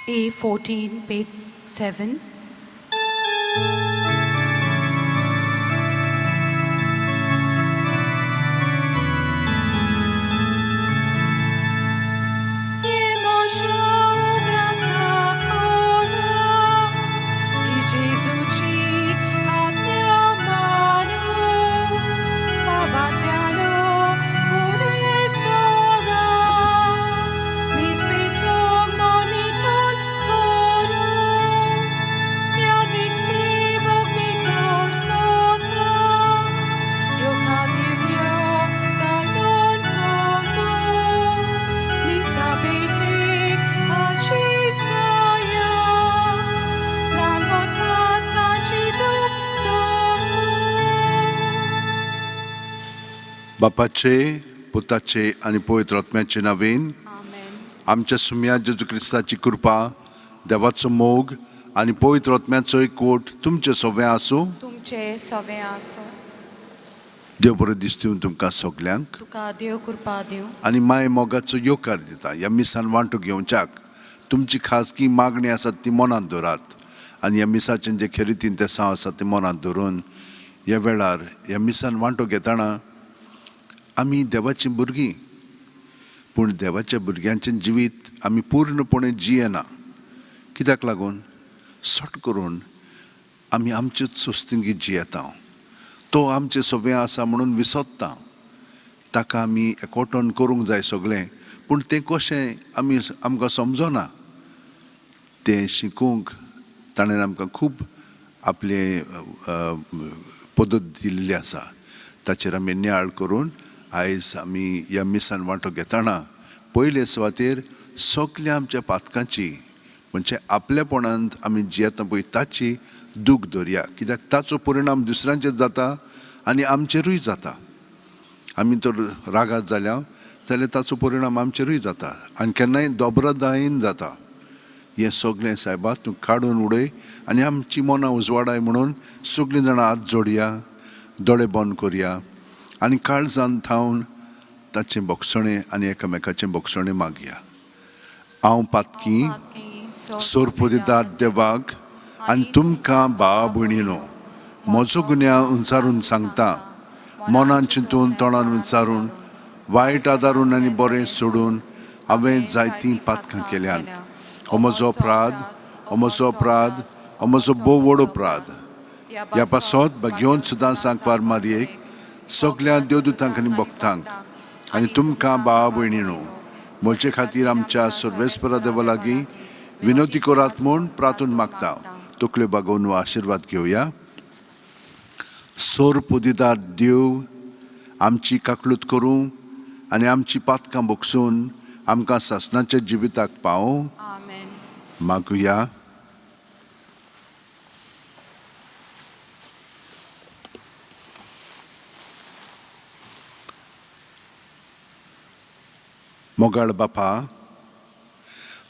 A14, page 7. बापाचे, पुताचे आनी पवित्र आत्म्याचे नांवेन आमच्या सुम्या जेजू क्रिस्ताची कृपा, देवाचो मोग आनी पवित्र आत्म्याचो एकवट तुमचे सगळें आसूं. तुमचे सवे आसूं. देव बरो दीस दिवन तुमकां सगल्यांक. तुका देव कृपा दिवं. आनी माय मोगाचो येवकार दिता ह्या मिसान वांटो घेवच्याक. तुमची खाजगी मागणी आसात ती मनांत दवरात आनी ह्या मिसाचें जे खेरीतीन ते साव आसात ते मनांत धरून ह्या वेळार ह्या मिसान वांटो घेतना आमी देवाचीं भुरगीं, पूण देवाच्या भुरग्यांचें जिवीत आमी पूर्णपणे जियेना. कित्याक लागून? सट करून आमी आमचेच सोस्तिंगी जियेता. तो आमचें सगळें आसा म्हणून विसरता. ताका आमी एकवटून करूंक जाय सगळें, पूण तें कशें आमी आमकां समजना. तें शिकूंक ताणें आमकां खूब आपले पद्दत दिल्ली आसा. ताचेर आमी नियाळ करून आयज आमी ह्या मिसान वांटो घेतना पयले सुवातेर सगल्या आमच्या पातकांची, म्हणजे आपलेपणांत आमी जियेता पळय ताची दूख धरया. कित्याक ताचो परिणाम दुसऱ्यांचेर जाता आनी आमचेरूय जाता. आमी तर रागात जाल्या जाल्यार ताचो परिणाम आमचेरूय जाता आनी केन्नाय दोब्रदायेन जाता. हें सगळें सायबा तूं काडून उडय आनी आमची मनां उजवाडाय म्हणून सगळीं जाणां हात जोडया, दोळे बंद करया आनी काळजान थावन ताचें भोगसणें आनी एकामेकाचें भोगसणें मागया. हांव पातकी सोरपुदिदार देवाक आनी तुमकां भाव भयणीनो म्हजो गुन्यांव उंचारून सांगता. मनान चिंतून तोंडान विचारून वायट आदारून आनी बरें सोडून हांवें जायतीं पातकां केल्यांत. हो म्हजो अपराध, हो म्हजो अपराध, हो म्हजो भोव व्हड अपराध. ह्या पासत भाग्योन सुद्दां सांगपार मारयेक, सगल्या देवदूतांक आनी भक्तांक आनी तुमकां भाव भयणीनो म्हजे खातीर आमच्या सर्वेस्परा देवा लागीं विनोती करात म्हूण प्रार्थून मागता. तकल्यो बागोवन आशिर्वाद घेवया. सोर पुदिदार देव आमची काकलूत करूं आनी आमची पातकां भोगसून आमकां सासणाच्या जिविताक पावोवं. मागुया. मोगाळ बापा,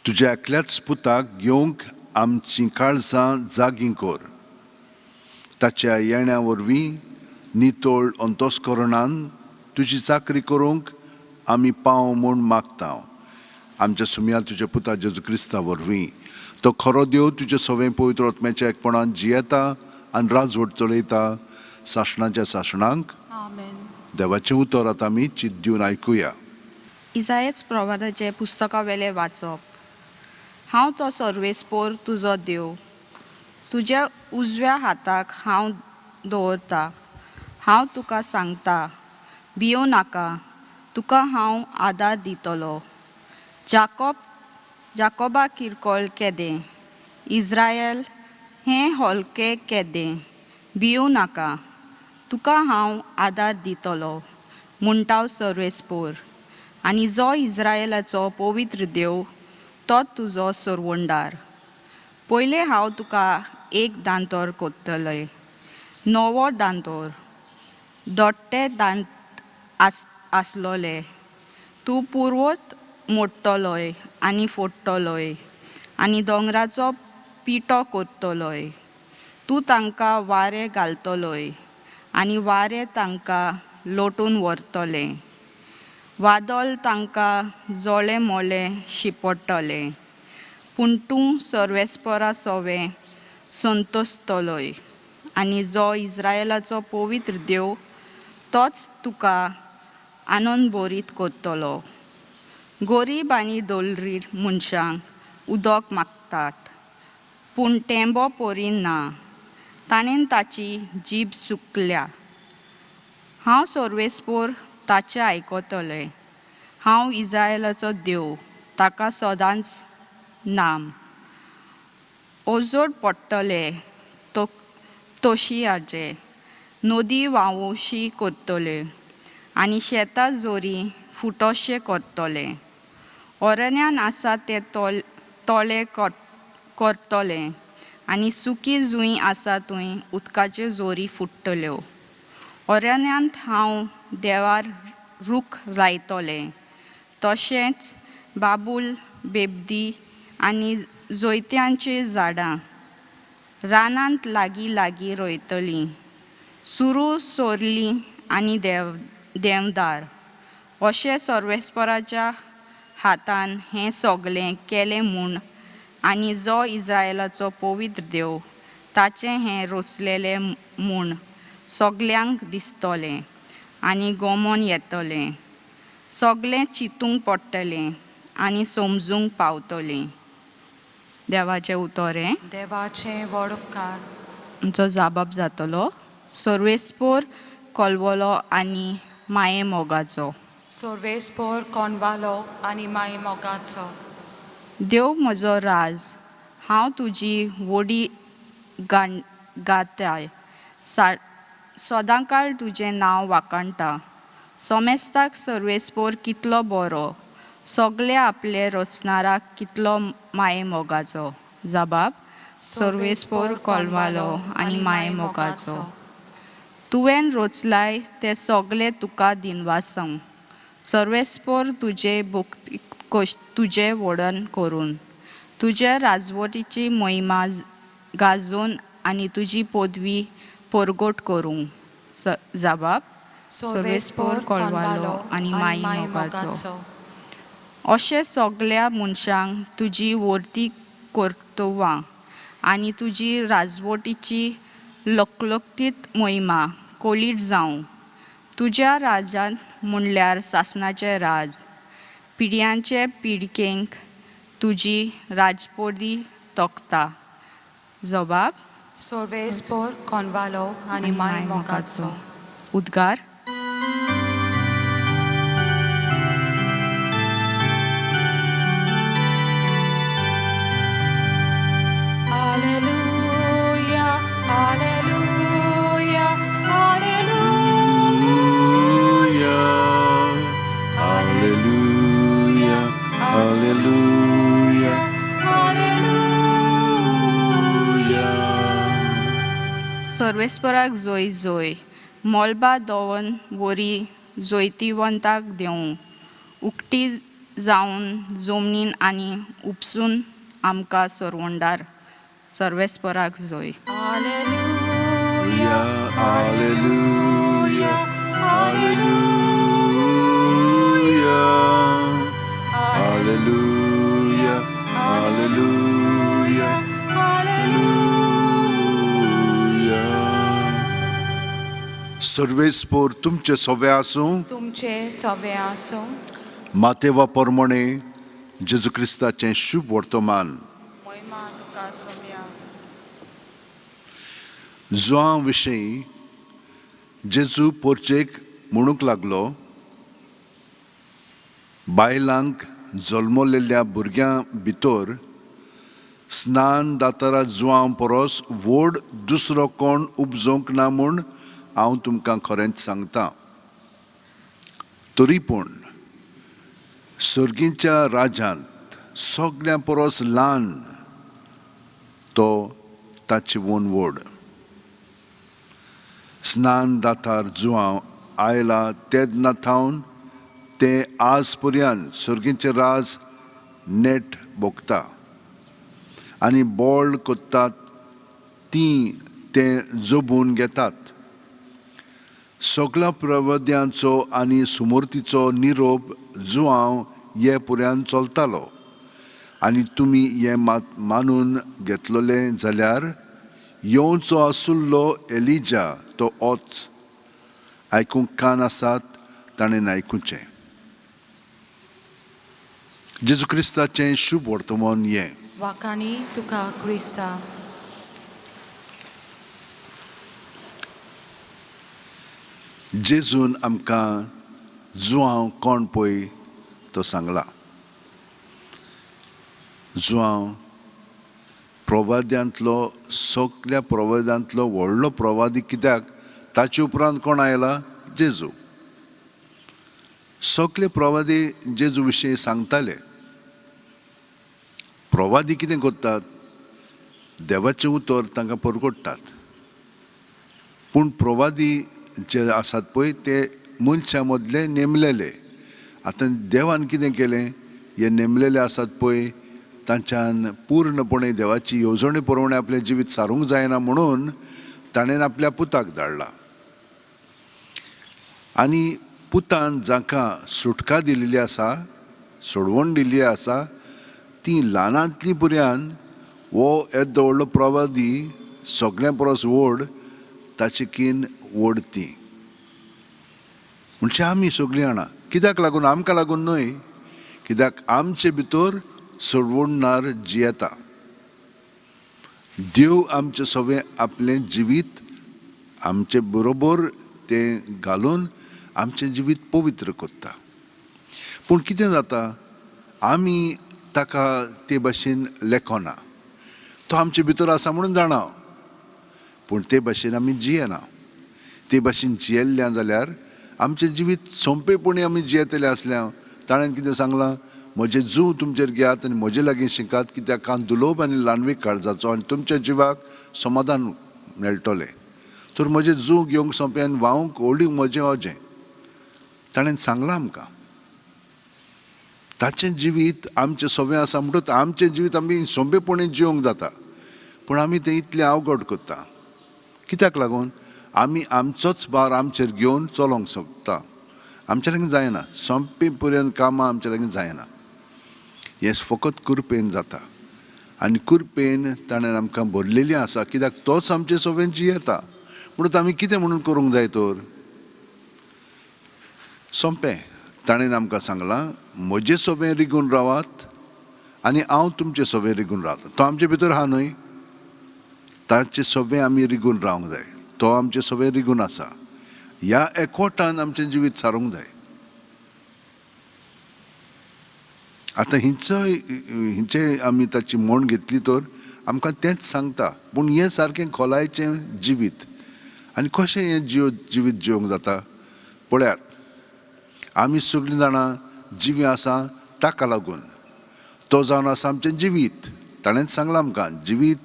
तुज्या एकल्याच पुताक घेवंक आमचीं काळजां जागीं कर. ताच्या येण्या वरवीं नितळ अंतस्करणान तुजी चाकरी करूंक आमी पाव म्हूण मागता. आमच्या सुमया तुज्या पुता जेजू क्रिस्ता वरवीं. तो खरो देव तुज्या सवें पवित्र आत्म्याच्या एकपणान जियेता आनी राजवट चलयता सासणाच्या सासणांक. देवाचें उतर आतां आमी चित दिवन आयकुया. इजायच प्रवादाचें पुस्तका वेलें वाचप. हांव तो सर्वेस्पोर तुजो देव, तुज्या उजव्या हाताक हांव दवरता. हांव तुका सांगता, भियों नाका, तुका हांव आदार दितलो. जाकोब जाकोबा किरकोळ केदें, इज्रायल हें हलकें केदें, भियों नाका, तुका हांव आदार दितलो म्हणटा सर्वेस्पोर. आनी जो इज्रायलाचो पवित्र देव तो तुजो सरवंडार. पयलें हांव तुका एक दांतोर कोत्तलें, नवो दांतोर, दोट्टे दांत आस आसलोले. तूं पुर्वत मोडटलोय आनी फोडटलोय आनी दोंगराचो पिठो कोत्तलोय. तूं तांकां वारें घालतलोय आनी वारें तांकां लोटून व्हरतलें. वादळ तांकां जोळे मोळे शिंपडटलें. पूण तूं सर्वेस्परा सोवें संतोसतलोय आनी जो इस्रायलाचो पवित्र देव तोच तुका आनंद बोरीत करतलो. गोरीब आनी दोलरीर मनशांक उदक मागतात पूण टेंबो परी ना, ताणें ताची जीब सुकल्या. हांव सर्वेस्पोर ताचें आयकतलें, हांव इस्रायलाचो देव ताका सदांच नाम. ओजोड पडटले तो तोशयाचे नदी व्हांवशी करतल्यो आनी शेतां जोरी फुटोशें करतले. अरण्यान आसा ते तोल तोले करतले आनी सुकी जूंय आसा थंय उदकाच्यो जोरी फुट्टल्यो. अरण्यांत हांव देवार रूख लायतलें, तशेंच बाबूल बेबदी आनी जोयत्यांची झाडां रानांत लागीं लागीं रोयतलीं. सुरू सोरलीं आनी देव देंवदार अशें सर्वेस्पराच्या हातान हें सगलें केलें म्हूण आनी जो इस्रायलाचो पवित्र देव ताचें हें रचलेलें म्हूण सगल्यांक दिसतलें आनी गोमोन येतलें. सगलें चिंतूंक पडटलें आनी समजूंक पावतलें. देवाचें उतर हें. देवाचें व्हड उपकार. आमचो जाबाब जातलो सर्वेस्पोर कोलवलो आनी माये मोगाचो. सर्वेस्पोर कोणवालो आनी माये मोगाचो. देव म्हजो राज, हांव तुजी वोडी गाताय, सदांकाळ तुजें नांव वाखाणटा. सोमेस्ताक सर्वेस्पोर कितलो बरो, सगळे आपले रचणाराक कितलो माये मोगाचो. जबाब सर्वेस्पोर कोलवालो आनी माये मोगाचो. तुवें रचलाय ते सगळे तुका दिनवासंग सर्वेस्पोर तुजे भक्ती तुजें वडन करून तुजे राजवटीची महिमा गाजोवन आनी तुजी पदवी परगट करूंक. जबाब सर्वेस्पोर कोलवालो आनी माये मोगाचो. अशें सगल्या मनशांक तुजी वर्ती कर्तव्यां आनी तुजी राजवटीची लकलकीत महिमा कोलीट जावं. तुज्या राजांत म्हणल्यार सासणाचें राज, पिड्यांचे पिडकेंक तुजी राजपोदी तोखता. जबाब सर्वेस्पोर कोणवालो आनी माये मोगाचो. उद्गार. Alleluia, Alleluia, Alleluia. Alleluia, Alleluia, Alleluia. सर्वेस्पराक जोय जोय, मोलबा दोवन वरी जोयतिवंताक देवूं, उकटी जावन जमनीन आनी उपसून आमकां सरवंडार. सर्वेस्पराक जोय. Alleluia, Alleluia, Alleluia, Alleluia, Alleluia, Alleluia. सर्वेस्पोर तुमचे सोवे आसूं. तुमचे सवे आसूं. मातेवा परमणे जेजू क्रिस्ताचें शुभ वर्तमान. महिमा तुका सोम्या. जुआं विशीं जेजू पोरचेक म्हणूंक लागलो, बायलांक जल्मलेल्या भुरग्यां भितर स्नान दातारा जुआं परस व्हड दुसरो कोण उपजोवंक ना म्हूण हांव तुमकां खरेंच सांगता. तरी पूण सर्गीच्या राज्यांत सगळ्यां परस ल्हान तो ताचे वोन व्हड. स्नान दातार जुआंव आयला तेन्ना थावन ते आज पर्यंत सर्गीचें राज नेट भोगता आनी बोळ कोत्तात तीं तें जबून घेतात. सगळ्या प्रवद्यांचो आनी सुमूर्तीचो निरोप जुआंव ये पुऱ्यान चलतालो आनी तुमी हें मात मानून घेतलोले जाल्यार येवचो आसुल्लो एलिजा तो ओच. आयकूंक कान आसात ताणें आयकुचें. जेजू क्रिस्ताचें शुभ वर्तमान हें. वाखाणी तुका क्रिस्ता. जेजून आमकां जुआंव कोण पळय तो सांगला. जुआंव प्रवाद्यांतलो सगल्या प्रवाद्यांतलो व्हडलो प्रवादी, कित्याक ताचे उपरांत कोण आयला? जेजू. सगले प्रवादी जेजू विशीं सांगताले. प्रवादी कितें करतात? देवाचें उतर तांकां परगट्टात. पूण प्रवादी जे आसात पळय ते मनशां मदले नेमलेले. आतां देवान कितें केलें, हे नेमलेले आसात पळय तांच्यान पूर्णपणे देवाची येवजणे प्रमाणे आपलें जिवीत सारूंक जायना म्हणून ताणें आपल्या पुताक धाडला. आनी पुतान जांकां सुटका दिल्ली आसा, सोडवण दिल्ली आसा, ती ल्हानांतली भुरग्यान हो येदो व्हडलो प्रवादी सगळ्यां परस व्हड, ताचे कीन व्हड ती. म्हणजे आमी सगळीं जाणां कित्याक लागून, आमकां लागून न्हय, कित्याक आमचे भितर सोडवणदार जियेता. देव आमचें सगळें आपलें जिवीत आमचे बरोबर तें घालून आमचें जिवीत पवित्र करता. पूण कितें जाता, आमी ताका ते भाशेन लेखना. तो आमचे भितर आसा म्हणून जाणा, पूण ते भाशेन आमी जियेना. ते भाशेन जियेल्ल्या जाल्यार आमचें जिवीत सोंपेपणी आमी जियेतले आसल्या. ताणें कितें सांगलां, म्हजें जूं तुमचेर घेयात आनी म्हजे लागीं शिकात, कित्याक कान दुलोब आनी ल्हानवीक काळजाचो आनी तुमच्या जिवाक समाधान मेळटलें. तर म्हजें जूं घेवंक सोंपें आनी व्हांवंक ओडींक म्हजें ओजें. ताणें सांगलां आमकां. ताचें जिवीत आमचें सोंपें आसा म्हणटकच आमचें जिवीत आमी सोंपेपणी जिवंक जाता, पूण आमी तें इतलें अवघड करता. कित्याक लागून? आमी आमचोच भार आमचेर घेवन चलोवंक सोदता. आमचे लागीं जायना, सोंपे पर्यंत कामां आमचे लागीं जायना. हें फकत कृपेन जाता आनी कृपेन ताणें आमकां भरलेली आसा, कित्याक तोच आमचे सोंपें जियेता. म्हणून आमी कितें म्हणून करूंक जाय तर? सोंपें, ताणें आमकां सांगलां, म्हजे सोंपें रिगून रावात आनी हांव तुमचे सोंपें रिगून रावता. तो आमचे भितर आहा न्हय, ताचे सोंपें आमी रिगून रावंक जाय. तो आमचे सोंपें रिगून आसा. ह्या एकवटान आमचें जिवीत सारूंक जाय. आतां हिंचे आमी ताची म्हण घेतली तर आमकां तेंच सांगता. पूण हें सारकें खोलायेचें जिवीत. आनी कशें हें जिवीत जिवंक जाता पळयात. आमी सगळीं जाणां जिवीं आसा ताका लागून. तो जावन आसा आमचें जिवीत. ताणेंच सांगलां आमकां, जिवीत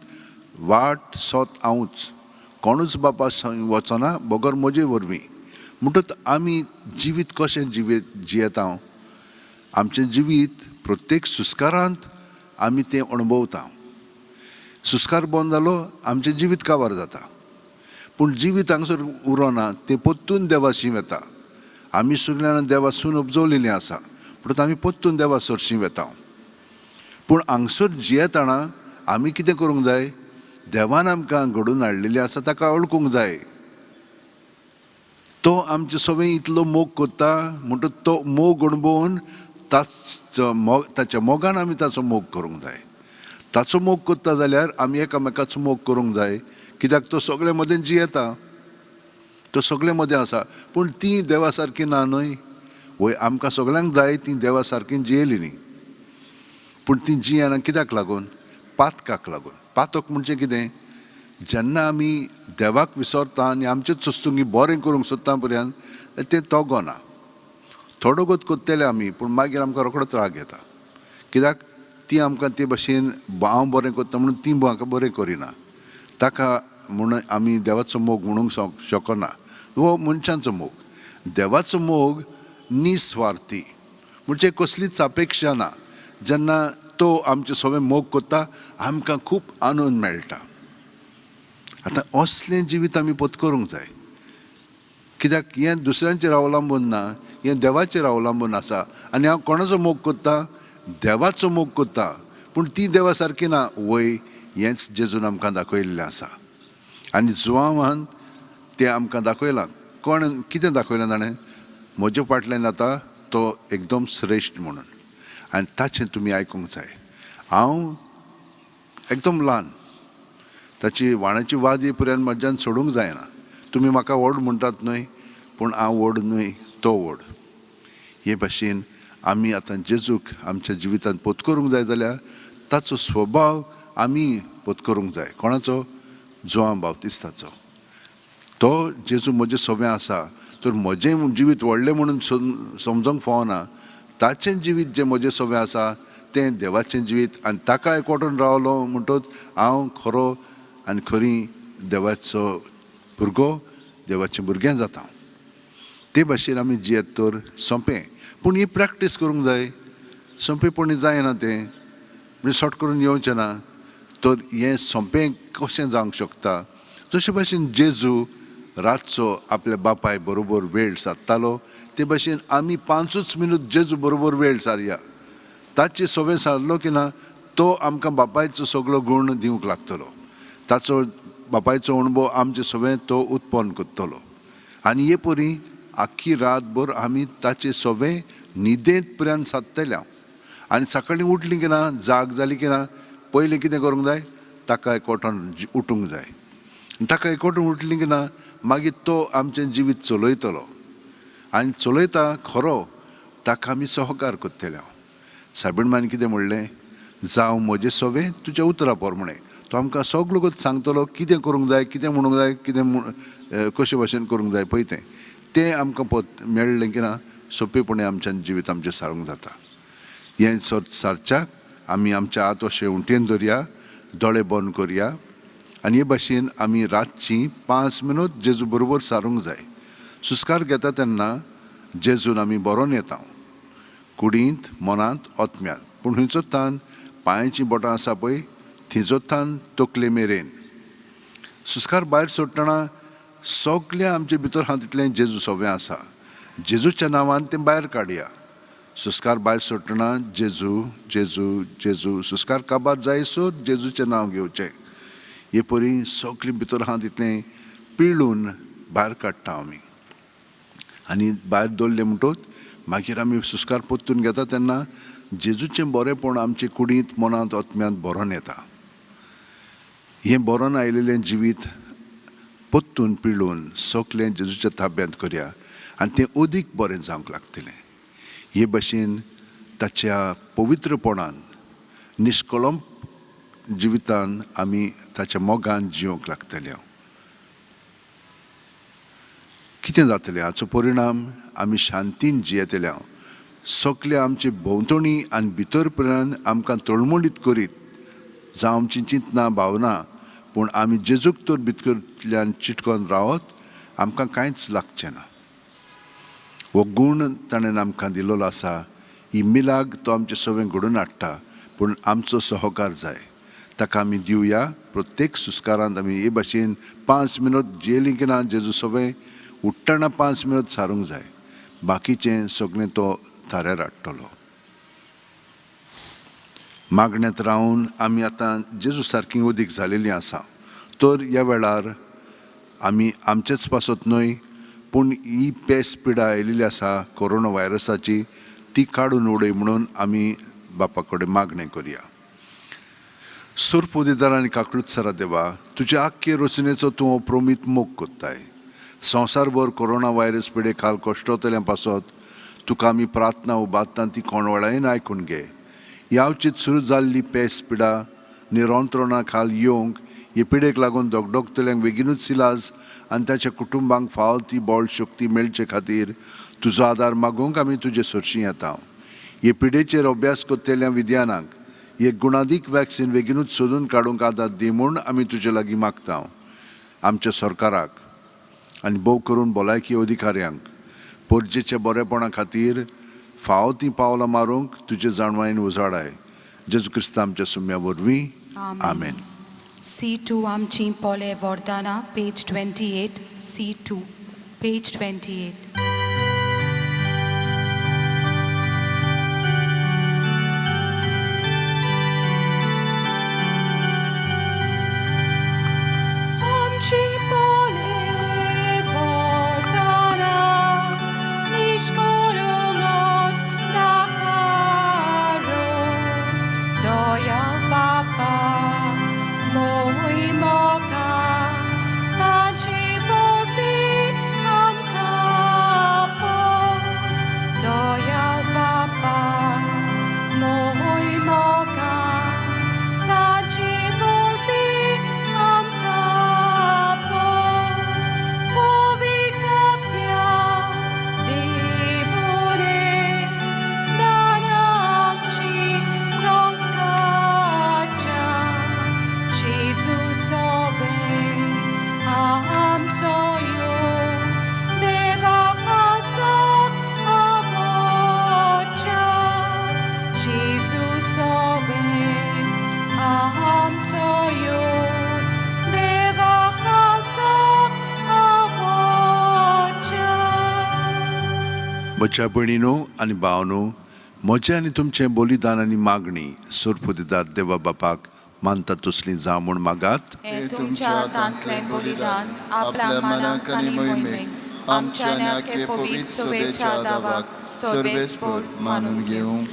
वाट सोत हांवूच, कोणूच बापा वचना बगर म्हजे वरवीं. म्हणटकच आमी जिवीत कशें जियेता? आमचें जिवीत प्रत्येक सुस्कारांत आमी तें अणभवता. सुस्कार बंद जालो, आमचें जिवीत काबार जाता. पूण जिवीत हांगसर उरना, तें परतून देवाशी वता. आमी सगळ्यां देवासून उपजवलेलीं आसा, म्हणटकच आमी परतून देवा सरशीं वता. पूण हांगसर जियेतना आमी कितें करूंक जाय? देवान आमकां घडोवन हाडलेली आसा ताका वळखूंक जाय. तो आमचे सगळें इतलो मोग करता म्हणटकच तो मोग अणभवून ताच्या मोगान आमी ताचो मोग करूंक जाय. ताचो मोग करता जाल्यार आमी एकामेकाचो मोग करूंक जाय, कित्याक तो सगळे मदें जियेता, तो सगळे मदें आसा. पूण ती देवा सारकी ना न्हय, वय आमकां सगळ्यांक जाय ती देवा सारकी जियेली न्ही, पूण ती जियेना कित्याक लागून? पातकाक लागून. पातक म्हणजे कितें? जेन्ना आमी देवाक विसरता आनी आमचेच वस्तुंगी बरें करूंक सोदता पर्यंत तें तोगना. थोडो गोत करतले आमी, पूण मागीर आमकां रोखडोच राग येता, कित्याक ती आमकां ते भाशेन हांव बरें करता म्हणून ती म्हाका बरें करिना. ताका म्हणून आमी देवाचो मोग म्हणूंक शकना. हो मनशांचो मोग. देवाचो मोग निस्वार्थी, म्हणजे कसलीच अपेक्षा ना. जेन्ना तो आमचे सगळे मोग करता आमकां खूब आनंद मेळटा. आतां असलें जिवीत आमी पत्करूंक जाय, कित्याक हें दुसऱ्यांचेर अवलंबून ना, हें देवाचेर अवलंबून आसा. आनी हांव कोणाचो मोग करता? देवाचो मोग करता. पूण ती देवा सारकी ना वय. हेंच जेजून आमकां दाखयल्लें आसा आनी जुवांवान तें आमकां दाखयलां. कोण कितें दाखयलां ताणें? म्हजे फाटल्यान आतां तो एकदम श्रेश्ठ म्हणून, आनी ताचें तुमी आयकूंक जाय. हांव एकदम ल्हान, ताची वाणाची वादी पर्यंत म्हज्यान सोडूंक जायना. तुमी म्हाका व्हड म्हणटात न्हय, पूण हांव व्हड न्हय, तो व्हड. हे भाशेन आमी आतां जेजूक आमच्या जिवितांत पोत करूंक जाय जाल्यार ताचो स्वभाव आमी पोत करूंक जाय. कोणाचो? जुवांव बाप्तिस्ताचो. तो जेजू म्हजें सोबें आसा तर म्हजें जिवीत व्हडलें म्हणून समजूंक फावना. ताचें जिवीत जें म्हजें सोबें आसा तें देवाचें जिवीत, आनी ताका एकवटून रावलो म्हणटच हांव खरो आनी खरी देवाचो भुरगो, देवाचें भुरगें जाता. ते भाशेन आमी जियेत तर सोंपें, पूण ही प्रॅक्टीस करूंक जाय. सोंपेपणी जायना तें, म्हणजे शॉर्ट करून येवचें ना. तर हें सोंपें कशें जावंक शकता? जशे भाशेन जेजू रातचो आपल्या बापाय बरोबर वेळ सादतालो, ते भाशेन आमी 5 मिनट जेजू बरोबर वेळ सारया. ताचे सोबें सारलो की ना तो आमकां बापायचो सगलो गूण दिवंक लागतलो. ताचो बापायचो अणभव आमचे सोबें तो उत्पन्न करतलो. आनी हे परी आख्खी रातभर आमी ताचे सोबें न्हिदेंत पर्यंत सादतले. आनी सकाळीं उठली की ना, जाग जाली की ना, पयलीं कितें करूंक जाय? ताका एकवटान उठूंक जाय. ताका एकवटून उठली की ना मागीर तो आमचें जिवीत चलयतलो, आनी चलयता खरो ताका आमी सहकार करतले. सायबीण मांयन कितें म्हणलें? जावं म्हजें सोबें तुज्या उतरा प्रमाणें. तो आमकां सगलो गत सांगतलो कितें करूंक जाय, कितें म्हणूंक जाय, कितें कशे भाशेन करूंक जाय पळय तें. तें आमकां पत मेळ्ळें की ना सोंपेपणी आमच्यान जिवीत आमचें सारूंक जाता. हें सारच्याक आमी आमच्या हात अशें उंटेन धरया, दोळे बंद करया, आनी हे भाशेन आमी रातची 5 मिनट जेजू बरोबर सारूंक जाय. सुस्कार घेता तेन्ना जेजून आमी बरोवन येता, कुडींत, मनांत, आत्म्यांत. पूण खंयचो तान पांयाचीं बोटां आसा पळय थंयचो तान तकले मेरेन. सुस्कार भायर सोडटना सगळें आमचे भितर आहा तितलें जेजू सोबें आसा. जेजूच्या नांवान तें भायर काडया. सुस्कार भायर सोडटना जेजू जेजू जेजू, सुस्कार काबार जायसो जेजूचें नांव घेवचें. हे परी सगळीं भितर आहा तितलें पिळून भायर काडटा आमी. आनी भायर दवरलें म्हणटच मागीर आमी सुस्कार परतून घेता तेन्ना जेजूचें बरेंपण आमचे कुडींत, मनांत, आत्म्यांत भरोन येता. हें भरोन आयिल्लें जिवीत परतून पिळून सगळें जेजूच्या ताब्यांत करया आनी तें अदीक बरें जावंक लागतलें. हे भाशेन ताच्या पवित्रपणान, निश्कळंप जिवितान आमी ताच्या मोगान जिवंक लागतले. कितें जातलें हाचो परिणाम? आमी शांतीन जियेतले. सगळे आमचे भोंवतणी आनी भितर पर्यंत आमकां तळमळीत करीत जावं आमची चिंतना भावना, पूण आमी जेजूक तर भितरल्यान चिटकोन रावत आमकां कांयच लागचें ना. हो गूण ताणें आमकां दिल्लो आसा. ही मिलाग तो आमचे सगळें घडोवन हाडटा, पूण आमचो सहकार जाय. ताका आमी दिवया. प्रत्येक सुस्कारांत आमी हे भाशेन 5 मिनट जियेलीं की ना जेजू सगळें उठ्ठना 5 मिनट सारूंक जाय. बाकीचें सगळें तो थाऱ्यार हाडटलो. मागण्यांत रावन आमी आतां जेजू सारकी उदीक जालेलीं आसा. तर ह्या वेळार आमी आमचेच पासत न्हय, पूण ही पेस पिडा आयिल्ली आसा कोरोना व्हायरसाची, ती काडून उडय म्हणून आमी बापा कडेन मागणें करया. सुरपोदिदार आनी काकळूत देवा, तुज्या आख्खे रचनेचो तूं प्रोमीत मोग कोत्ताय. संवसारभर कोरोना व्हायरस पिडे खाल कश्टोतल्या पासत तुका आमी प्रार्थना उबारता ती कोणवळायेन आयकून घे. यावचीत सुरू जाल्ली पेस पिडा निरंत्रणा खाल येवंक हे पिडेक लागून दगदगतल्यांक बेगीनूच इलाज आनी ताच्या कुटुंबांक फावो ती बळ शक्ती मेळचे खातीर तुजो आदार मागूंक आमी तुजे सरशीं येता. हे पिडेचेर अभ्यास करतल्या विज्ञानाक एक गुणादीक वॅक्सिन बेगीनूच सोदून काडूंक आदार दी म्हूण आमी तुजे लागीं मागता. आमच्या सरकाराक आनी भोव करून भलायकी अधिकाऱ्यांक परजेच्या बरेपणा खातीर फावो तीं पावलां मारूंक तुजे जाणवायेन उजाडाय. जेजू क्रिस्ता आमच्या सुम्या वरवीं, आमेन. C2 आमची पोले वरदाना, पेज 28, C2, page 28. म्हज्या भयणीनो आनी भावांनो, म्हजें आनी तुमचें बलिदान आनी मागणी सर्वपुदेदार देवा बापाक मानता तसलीं जावं म्हूण मागात. हें तुमच्या हातांतलें बलिदान आपल्या मनाक आनी मोहिमेक आमच्या आनी पवित्र सभेच्या दावाक सर्वेस्पोर मानून घेवं.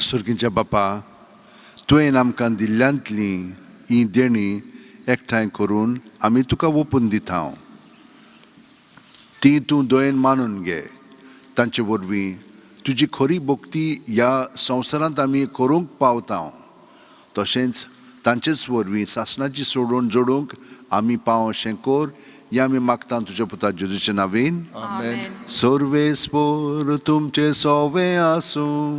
सर्गीच्या बापा, तुवें आमकां दिल्ल्यांतलीं ही देणीं एकठांय करून आमी तुका ओपून दिता. ती तूं दयेन मानून घे. तांचे वरवीं तुजी खरी भक्ती ह्या संवसारांत आमी करूंक पावता. तशेंच तांचेच वरवीं सासणाची सोडवण जोडूंक आमी पाव अशें कर हें आमी मागता तुज्या पुता जेजूचे नांवेन. आमेन. सर्वेस्पोर तुमचे सोवे आसूं.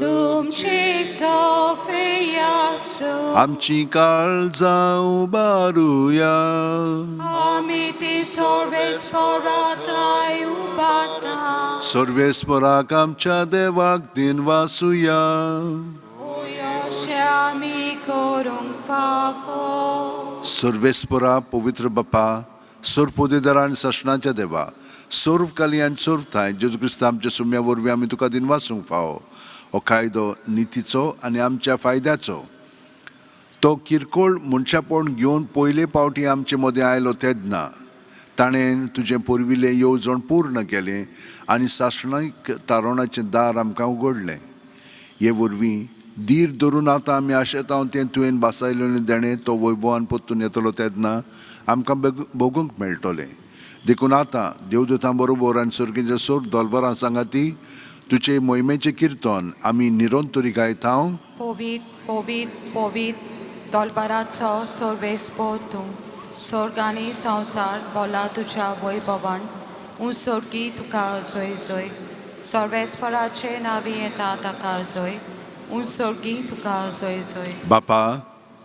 तुमचे सोफे आसूं. आमची काळजां उबारुया. आमी ती सर्वेस्पोराताय उबारता. सर्वेस्पोराक आमच्या देवाक दिनवासुया. अशें आमी करूंक फावो. सर्वेस्पोरा पवित्र बापा, सर्वपोदेदारा आनी सासणाच्या देवा, सर्व काली आनी सर्व थांय जेजू क्रिस्त आमच्या सुम्या वरवीं आमी तुका दिनवासूंक फावो. हो कायदो नितीचो आनी आमच्या फायद्याचो. तो किरकोळ मनशापण घेवन पयले फावटी आमचे मदें आयलो तेन्ना ताणें तुजें पुर्विल्लें येवजण पूर्ण केलें आनी सासणाक तारवणाचें दार आमकां उगडलें. हे वरवीं धीर धरून आतां आमी आशेता तें तुवें भासायलें देणें तो वैभवान परतून येतलो तेन्ना आमकां भोगूंक मेळटलें. देखून आतां देवदूतां बरोबर आनी सर्गीच्या सोर दोलबरां सांगाती तुजे मोहिमेचें किर्तन आमी निरंतरी गायता. पवित्र पवित्र पवित्र दोलबाराचो सर्वेस्पोर तूं, स्वर्ग आनी संवसार बोला तुज्या वैभवान. उंसर्गी तुका जय जय. सर्वेस्पराचे नांवी येता ताका जय. उंसर्गी तुका जय जय. बापा,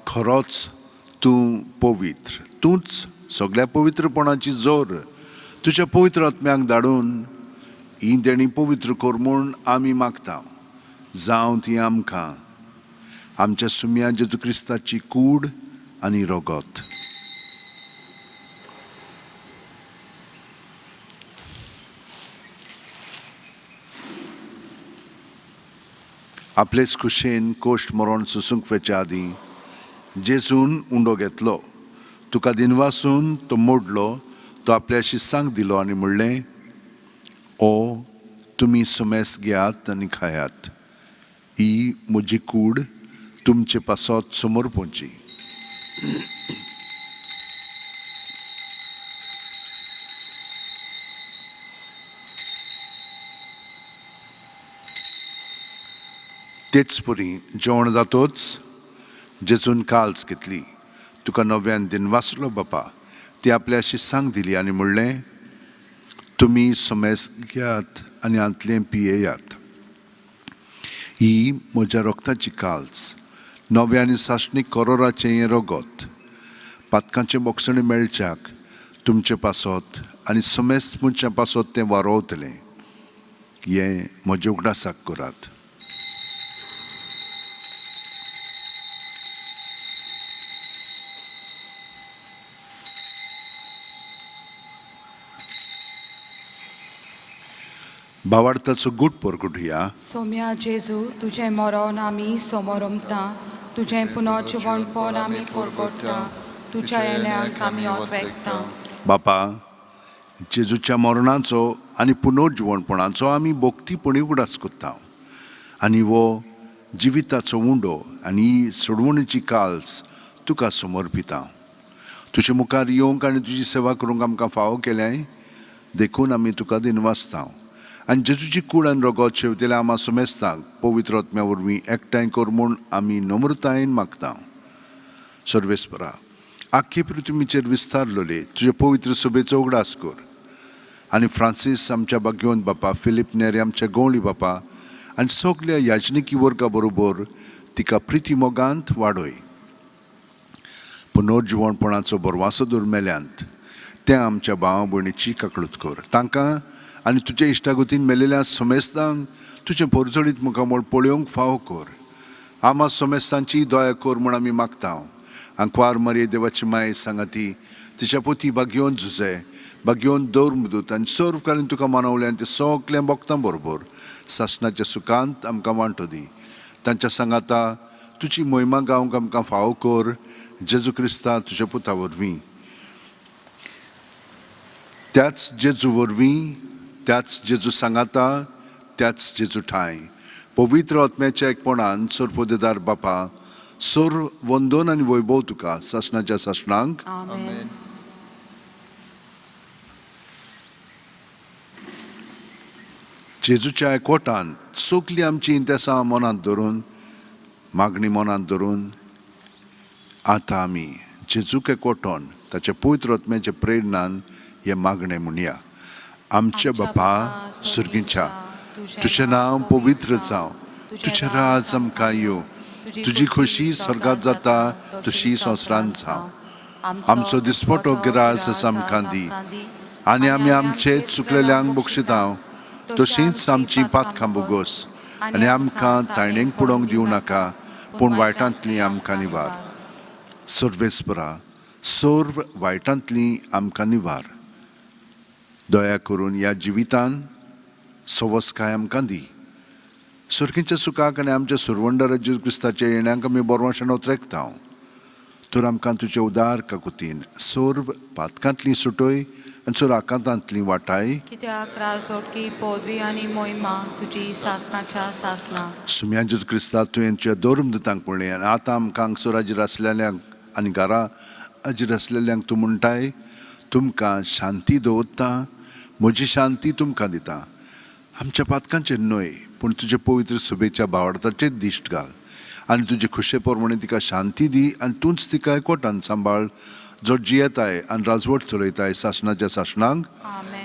खरोच तूं पवित्र, तूंच सगळ्या पवित्रपणाची जोर. तुज्या पवित्र आत्म्याक धाडून ही देणी पवित्र कर म्हूण आमी मागता. जावं ती आमकां आमच्या सुम्या जेजू क्रिस्ताची कूड आनी रगत. आपलेच खुशेन कोश्ट मरण सोसूंक वेच्या आदीं जेजून उंडो घेतलो, तुका दिनवासून तो मोडलो, तो आपल्या शिस्सांक दिलो आनी म्हणलें, ओ तुमी सुमेस घेयात आनी खायात, ही म्हजी कूड तुमचे पासत समर्पणची. तेच परी जेवण जातोच जेजून काल्स घेतली, तुका नव्यान दिनवासलो बापा, ती आपल्या शिस्सांक दिली आनी म्हणलें, तुमी सुमेस घेयात आनी हांतलें पियेयात, ही म्हज्या रक्ताची काल्स, नव्या आनी सासणीक करोराचें हें रगत, पातकांचें बोगसणें मेळच्याक तुमचे पासत आनी समेस्त मनशां पासत तें वारोवतलें. हें म्हज्या उगडासाक करात. भावार्थाचो गूट परगटुया. सोम्या जेजू, तुजें मरण आमी समोरमता, तुजें पुनर्जिवणपण आमी परगटता, तुज्या येण्याक आमी ओतवेकता. बापा, जेजूच्या मरणाचो आनी पुनर्जिवणपणाचो आमी भक्तीपणी उगडास करता आनी हो जिविताचो उंडो आनी ही सोडवणीची काल्स तुका समर्पिता. तुजे मुखार येवंक आनी तुजी सेवा करूंक आमकां फावो केल्याय देखून आमी तुका दिनवासता. आनी जेजूची कूड आनी रगत शेवतेल्या आमा सुमेस्तांक पवित्र आत्म्या वरवीं एकठांय कर म्हूण आमी नम्रतायेन मागता. सर्वेस्परा, आख्खे पृथ्वीचेर विस्तारलेले तुजे पवित्र सभेचो उगडास कर आनी फ्रांसीस आमच्या भाग्यवंत बापा, फिलीप नेरी आमच्या गवळी बापा आनी सगल्या याजनिकी वर्गा बरोबर तिका प्रिती मोगांत वाडय. पुनर्जिवणपणाचो बरवासो दवर मेल्यांत त्या आमच्या भावा भयणीची काकळूत कर. तांकां आनी तुजे इश्टागतीन मेलेल्या समेस्तांक तुजें पोरजोळीत मुखामळ पळोवंक फावो कर. आमा समेस्तांची दया कर म्हूण आमी मागता. आंकवार मरे देवाची माये सांगाती तिच्या पोती भाग्योवन झुजे बागेवन दवर मुदूत आनी सर्व कालीन तुका मानवलें आनी तें सगळें भक्तां बरोबर सासणाच्या सुखांत आमकां वांटो दी. तांच्या सांगाता तुजी मोहिमा गावंक आमकां फावो कर, जेजू क्रिस्ता तुज्या पुता वरवीं. त्याच जेजू वरवीं, त्याच जेजू सांगाता, त्याच जेजू ठांय पवित्र आत्म्याच्या एकपणान सरपोदेदार बापा सोर वंदन आनी वैभव तुका सासणाच्या सासणांक. आमेन. जेजूच्या एकवटान सगळीं आमची इंतेसां मनांत धरून, मागणी मनांत धरून आतां आमी जेजूक एकवटोन ताच्या पवित्र आत्म्याच्या प्रेरणान हें मागणें म्हणया. आमच्या बापा सुर्गीच्या, तुजें नांव पवित्र जावं, तुजें राज आमकां येवं, तुजी खोशी स्वर्गात जाता तशी संवसारांत जावं. आमचो दिसपटो गिरास आमकां दी आनी आमी आमचे चुकलेल्यांक बक्षितां तशींच आमची पातकां बोगोस आनी आमकां तायणेक पडोवंक दिवं नाका, पूण वायटांतली आमकां निवार. सर्वेस्परा, सर्व वायटांतली आमकां निवार. दया करून ह्या जिवितान सवसकाय आमकां दी. सुर्खेच्या सुखाक आनी आमच्या सुरवंडर जेजू क्रिस्ताच्या येण्याक आमी बरवाशें उतरेकता. तर आमकां तुज्या उदार काकुतीन सर्व पातकांतली सुटय आनी सर्व आकांतांतली वाटाय. कित्याक राजोटकी पदवी आनी मोहिमा तुजी सासणाच्या सासणा. सुम्या जेजू क्रिस्ता, तुवें तुज्या धर्मदूतांक पळय आनी आतां आमकां हांगसर हाजीर आसलेल्यांक आनी घरा हाजीर आसलेल्यांक तूं म्हणटाय, तुमकां शांती दवरता, म्हजी शांती तुमकां दिता. आमच्या पातकांचेर न्हय, पूण तुजे पवित्र सुबेच्या भावार्थाचेर दिश्ट घाल आनी तुजे खुशे प्रमाणे तिका शांती दी आनी तूंच तिका एकवटान सांबाळ, जो जियेताय आनी राजवट चलयताय सासणाच्या सासणांक.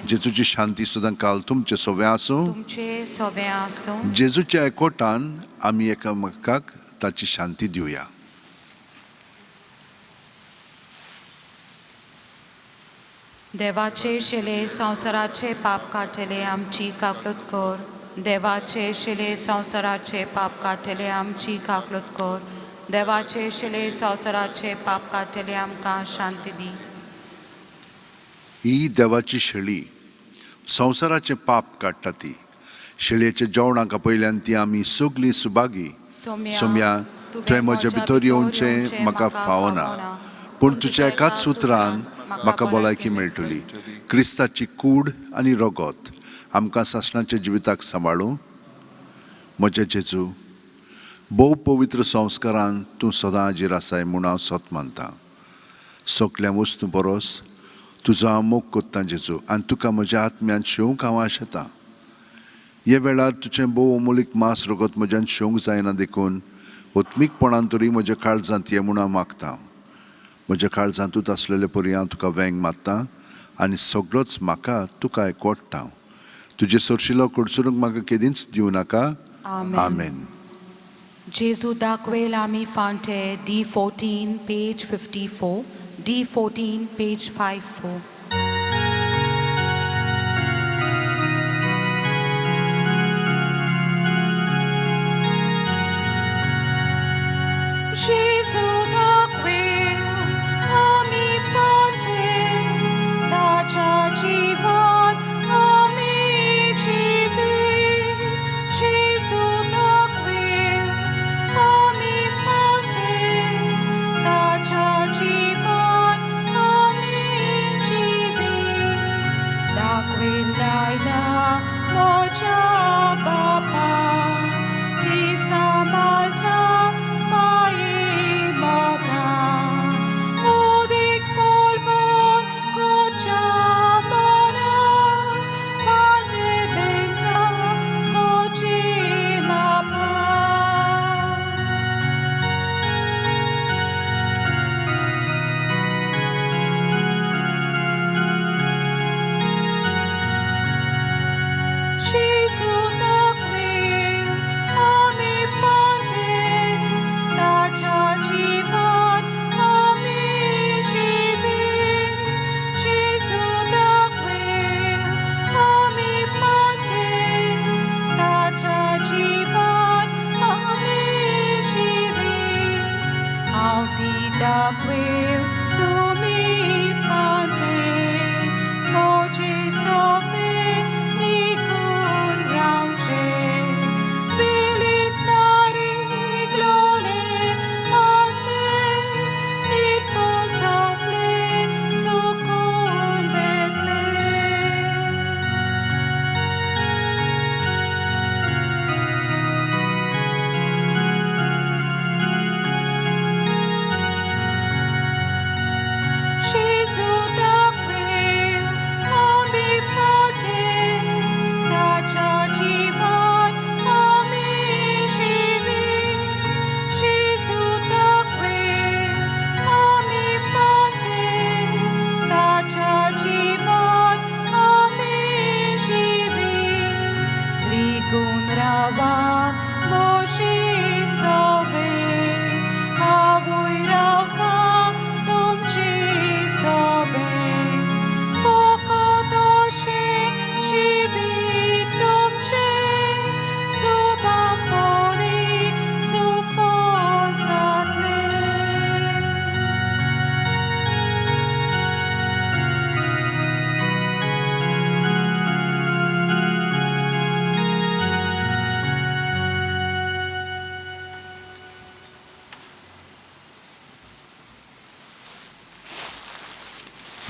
जेजूची शांती सुद्दां काल तुमचे सोवे आसूं, तुमचे सोबे आसूं. जेजूच्या एकवटान आमी एकामेकाक ताची शांती दिवया. देवाचे शिले संवसाराचे पाप काडटले आमची काकलूत कर. देवाचे शिले संवसाराचे पाप काडटले आमची काकलूत कर. देवाचे शिले संवसाराचे पाप काडटले आमकां शांती दी. ही देवाची शेळी संवसाराचें पाप काडटा. ती शेळयेच्या जेवणाक आपयल्यान ती आमी सगळीं सुभागी. सोम्या, तुवें म्हज्या भितर येवचें म्हाका फावना, पूण तुज्या एकाच उतरान म्हाका भलायकी मेळटली. क्रिस्ताची कूड आनी रगत आमकां सासणाच्या जिविताक सांबाळूं. म्हज्या जेजू, भोव पवित्र संस्कारान तूं सदां हाजीर आसाय म्हूण हांव सत मानतां. सगल्या वस्तू परस तुजो हांव मोग कोत्तां जेजू, आनी तुका म्हज्या आत्म्यान शेवंक हांव आशेतां. हे वेळार तुजें भोव अमोलीक मांस रगत म्हज्यान शेवंक जायना, देखून आत्मीकपणान तरी म्हज्या काळजांत ये म्हूण हांव मागतां. म्हज्या काळजांतूच आसलेले परी हांव तुका वेंग मारता आनी सगळोच म्हाका तुका एकवटता. तुजे सरशिलो कडसरूंक म्हाका केदींच दिवं नाका. आमेन. जेजू दाखवेल आमी फांटे D14 page 54, D14 page 54. Jesu दाखवेल आमी फांटे, ताच्या जिवान आमी जिवी. जेजू दाखवेल आमी फांटे, ताच्या जिवान आमी जिवी. दाखवेल लायला म्हज्या बापा, ती सांबाळटा माये मोगान. उदीक फुलवून कोच्या मनान, फांटे बेंटा कोची मापा. Jesu दाखवेल आमी फांटे, ताच्या जिवान आमी जिवी. जेजू दाखवेल आमी फांटे, ताच्या जिवान आमी जिवी. हांव ती दाखवेल तुमी फांटे,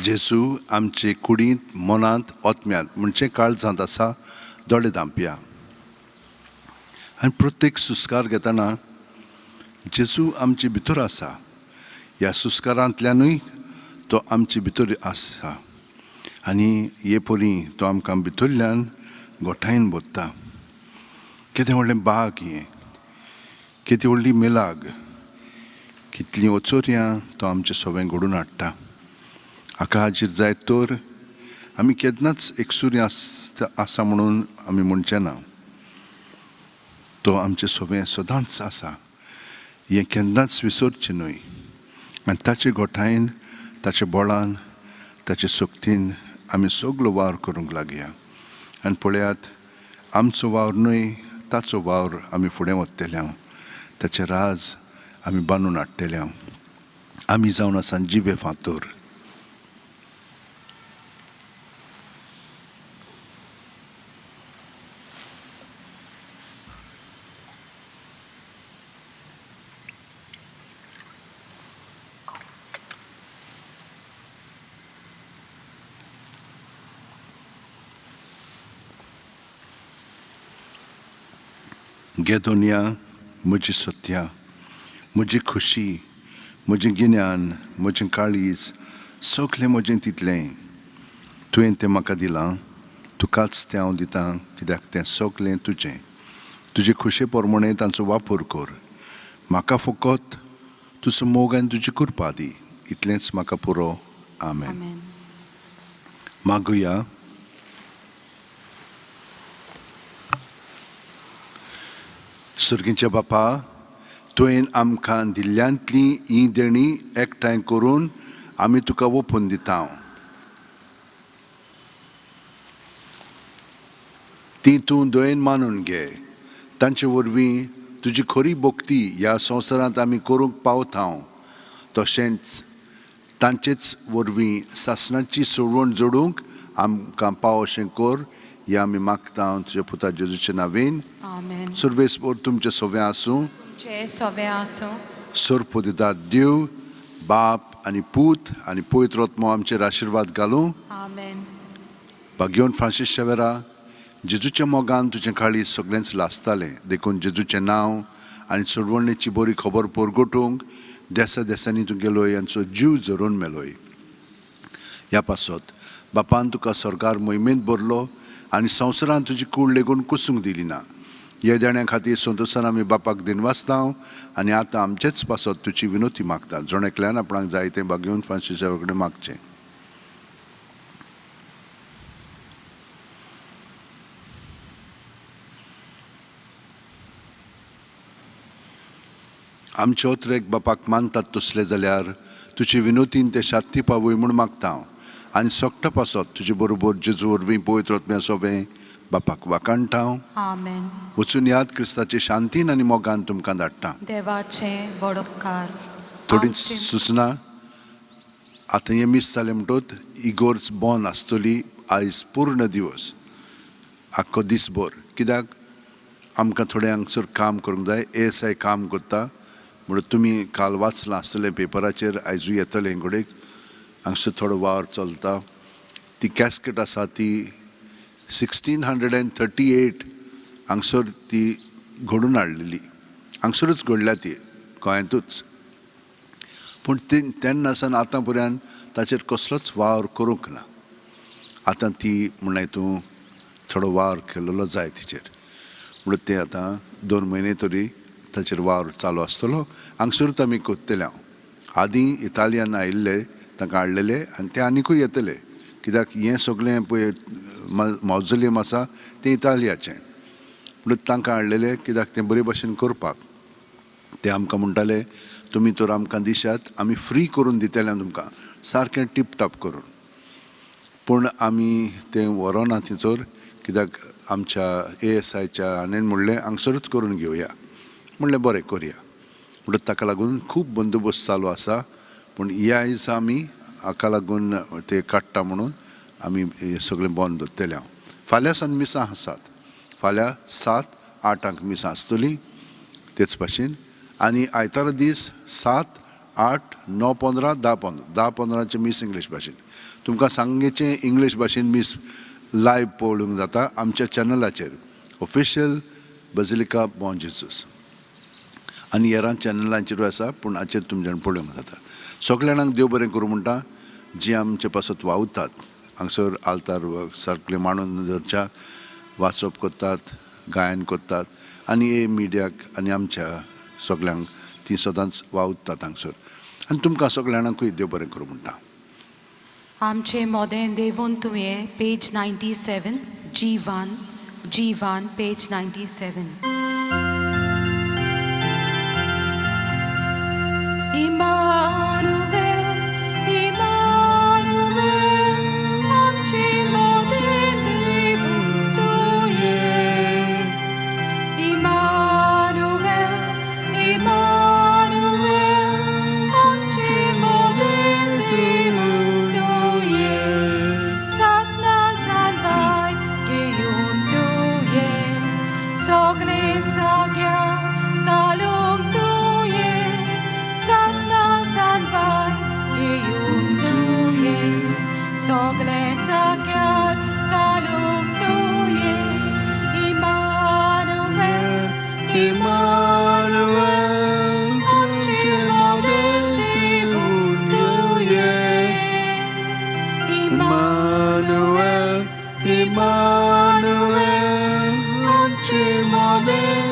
जेजू आमचे कुडींत, मनांत, आत्म्यांत म्हणजे काळजांत आसा. दोळे धांपया आनी प्रत्येक सुस्कार घेतना जेजू आमचे भितर आसा, ह्या सुस्कारांतल्यानूय तो आमचे भितर आसा आनी हे परी तो आमकां भितरल्यान गोठायन भरता. कितें व्हडलें बाग हें, कितें व्हडली मिलाग, कितलीं ओचोरयां तो आमचें सगळें घडून हाडटा. हाका हाजीर जायत तर आमी केन्नाच एकसुरी आसा म्हणून आमी म्हणचें ना. तो आमचें सगळें सदांच आसा, हें केन्नाच विसरचें न्हय. आनी ताचे गोठायेन, ताचे बळान, ताचे शक्तीन आमी सगलो वावर करूंक लागया. आनी पळयात, आमचो वावर न्हय, ताचो वावर आमी फुडें वतले हांव, ताचें राज आमी बांदून हाडटले हांव. आमी जावन आसा जिवे फांतोर. घे दोनया म्हजी सत्या, म्हजी खुशी, म्हजें गिन्यान, म्हजें काळीज, सगलें म्हजें तितलें तुवें तें म्हाका दिलां, तुकाच तें हांव दितां, कित्याक तें सगलें तुजें. तुजे खुशे प्रमाणें तांचो वापर कर. म्हाका फकत तुजो मोग आनी तुजी कृपा दी, इतलेंच म्हाका पुरो. आमेन. आमेन. मागुया. सर्गीच्या बापा, तुवें आमकां दिल्ल्यांतली ही देणी एकठांय करून आमी तुका ओपून दिता. ती तूं दयेन मानून घे. तांचे वरवीं तुजी खरी भक्ती ह्या संवसारांत आमी करूंक पावता. तशेंच तांचेच वरवीं सासणाची सोडवण जोडूंक आमकां पाव अशें कर, हें आमी मागता तुज्या पुता जेजूचे नांवेन. आमेन. सर्वेस्पोर तुमचें सगळें आसूं. तुमचें सगळें आसूं. सर्पोदिता देव बाप आनी पूत आनी पवित्र आत्मो आमचेर आशिर्वाद घालूं. आमेन. भाग्योन फ्रांसीस शेवेरा, जेजूच्या मोगान तुजें काळीज सगळेंच लासतालें, देखून जेजूचें नांव आनी सोडवणेची बरी खबर परगटूंक देसा देसांनी तूं गेलोय आनी जीव झरोवन मेलोय. ह्या पासत बापान तुका सरकार मोहिमेंत भरलो आनी संवसारान तुजी कूड लेगून कुसूंक दिली ना. ह्या देण्या खातीर संतोशान आमी बापाक दिनवासता आनी आतां आमचेच पासत तुजी विनोती मागता. जण एकल्यान आपणाक जाय तें भाग्योन फ्रांसीस कडेन मागचें. आमचे ओत्रेक बापाक मानतात तसले जाल्यार तुजे विनोतीन ते शात्ती पावय म्हूण मागता हांव आनी सोकटा पासत तुजे बरोबर जेजू वरवीं पवित्र आत्म्या सोवें बापाक वाखाणटा हांव. आमेन. वचून याद क्रिस्ताचे शांतीन आनी मोगान तुमकां धाडटा. देवाचें व्हड उपकार. थोडी आमचे सुचना. आतां हें मीस जालें म्हणटत इगोर्ज बंद आसतली आयज पूर्ण दिवस, आख्खो दीसभर. कित्याक आमकां थोडें हांगसर काम करूंक जाय. एएसआय काम करता म्हणून तुमी काल वाचलां आसतलें पेपराचेर, आयजूय येतलें घडयेक. हांगसर थोडो वावर चलता. ती कॅस्केट आसा ती 1638 हांगसर ती घडून हाडलेली, हांगसरूच घडल्या ती, गोंयांतूच. पूण ती तेन्ना सावन आतां पर्यंत ताचेर कसलोच वावर करूंक ना. आतां ती म्हणल्यार तूं थोडो वावर केल्लो जाय तिचेर, म्हणून तें आतां 2 म्हयने तरी ताचेर वावर चालू आसतलो. हांगसरूच आमी करतले हांव. आदीं इतालियन आयिल्ले, तांकां हाडलेले आनी ते आनिकूय येतले, कित्याक हें सगळें पळय मावजोलियम आसा तें इतालियाचें, म्हणून तांकां हाडलेले कित्याक तें बरे भशेन करपाक. ते आमकां म्हणटाले तुमी तर आमकां दिशात, आमी फ्री करून दितले तुमकां, सारकें टिपटॉप करून. पूण आमी तें व्हरोना थंयसर, कित्याक आमच्या एएसआयच्या हाणें म्हणलें हांगसरूच करून घेवया. म्हणलें बरें करया. म्हणटच ताका लागून खूब बंदोबस्त चालू आसा. पूण ह्या दिसा आमी हाका लागून ते काडटा म्हणून आमी हें सगळें बंद दवरतले हांव. फाल्यां सावन मिसां आसात. फाल्यां 7-8 मिसां आसतलीं तेच भाशेन. आनी आयतारा दीस 7 8, 9:15, 10:15, 10:15 मीस इंग्लीश भाशेन. तुमकां सांगेचें इंग्लीश भाशेन मीस लायव्ह पळोवंक जाता आमच्या चॅनलाचेर, ऑफिशियल बजिलिका बॉम जेजूस, आनी हेरां चॅनलांचेरूय आसा, पूण हाचेर तुमच्यान पळोवंक जाता. सगल्या जाणांक देव बरें करूं म्हणटा, जी आमचे पासत वावुरतात हांगसर आल्तार सारकें मांडून दवरच्याक, वाचप करतात, गायन करतात, आनी हे मिडियाक आनी आमच्या सगल्यांक ती सदांच वावुरतात हांगसर. आनी तुमकां सगल्या जाणांकूय देव बरें करूं म्हणटा. आमचे मोदें देवून तुवें, पेज 97, जीवान, जीवान, पेज 97. इमानुएल, इमानुएल, आमचे मोदें देवून तुवें. इमानुएल, इमानुएल, आमचे मोदें देवून तुवें. सासना जाणवाय घेवन तुवें, सगळें साग्या तालूंक तुवें. सासना जाणवाय घेवन तुवें, सगळें साग्या तालूंक तुवें. इमानुएल, इमानुएल, आमचे मोदें देवून तुवें. इमानुएल, इमानुएल, आमचे मोदें